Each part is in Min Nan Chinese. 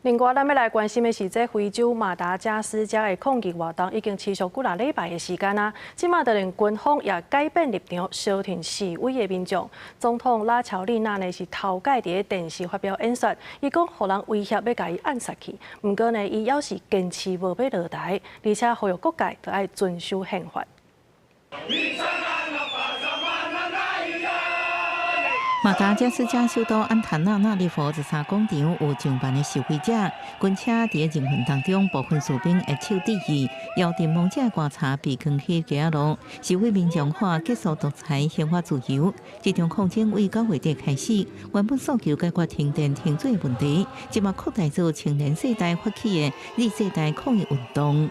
另外，咱欲來關心的是，這非洲馬達加斯加的抗議活動已經持續幾若禮拜的時間啊！這馬就連軍方也改變立場，相挺示威的民眾。總統拉喬利納呢是頭擺佇電視發表演說，伊講予人威脅欲共伊暗殺去，毋過呢，伊猶是堅持無欲落台，而且呼籲各界都愛遵守憲法。馬達加斯加首都安塔納納里佛23廣場有上萬的示威者，軍車佇人群當中，部分士兵會手致意，搖陣亡者歌冊被扛去街仔路，示威民眾喊結束獨裁、憲法自由。這場抗爭為9月底開始，原本訴求解決停電停水問題，這馬擴大做青年世代發起的 Z 世代抗議運動。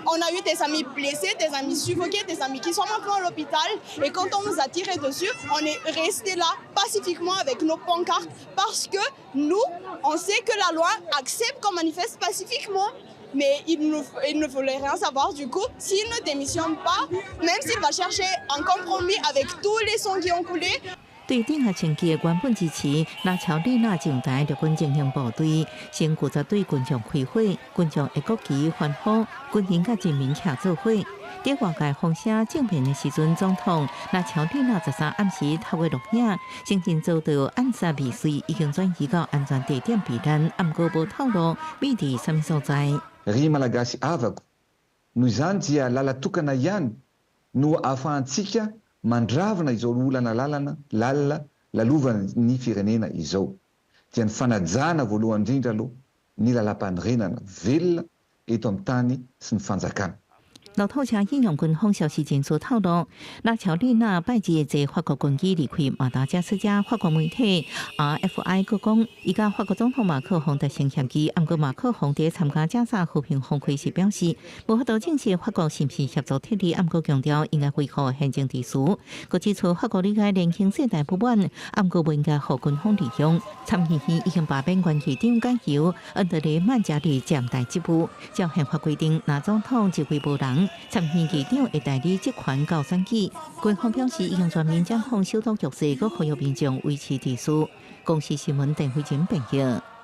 On a eu des amis blessés, des amis suffoqués, des amis qui sont maintenant à l'hôpital. Et quand on nous a tiré dessus, on est resté là pacifiquement avec nos pancartes parce que nous, on sait que la loi accepte qu'on manifeste pacifiquement. Mais il ne voulait rien savoir. Du coup, s'il ne démissionne pas, même s'il va chercher un compromis avec tous les sangs qui ont coulé, 對頂下星期的原本支持拉喬利納上台陸軍精英部隊，先負責對群眾開火，群眾的國旗歡呼，軍人佮人民徛做伙。佇外界風聲正面的時陣，總統拉喬利納13暗時透過錄影，承認遭到暗殺未遂，已經轉移到安全地點避難，毋過無透露秘佇啥物所在。 Ry Malagasy havako, noho izany dia làlan-tokana ihany no ahafahantsika mandravona izao olana lalana lalina lalovan'ny firenena izao dia ny fanajana voalohany indrindra aloha ny lalàm-panorenana velona eto amin'ny tany sy ny fanjakana. 路透社引用軍方消息人士透露，拉喬利納拜二坐法國軍機離開馬達加斯加。法國媒體 RFI 閣講，伊佮法國總統馬克宏達成協議，毋過馬克宏佇參加加薩和平峰會時表示，無法度證實法國是毋是協助撤離，毋過強調應該維護憲政秩序。閣指出法國理解年輕世代不滿，毋過袂應該予軍方利用。參議院已經罷免原議長改由恩德雷曼加里暫代職務。照憲法規定，若總統職位無人，參議院議長會代理職權到選舉。軍方表示已經全面掌控首都局勢，閣呼籲民眾維持秩序。公視新聞鄧慧珍編譯。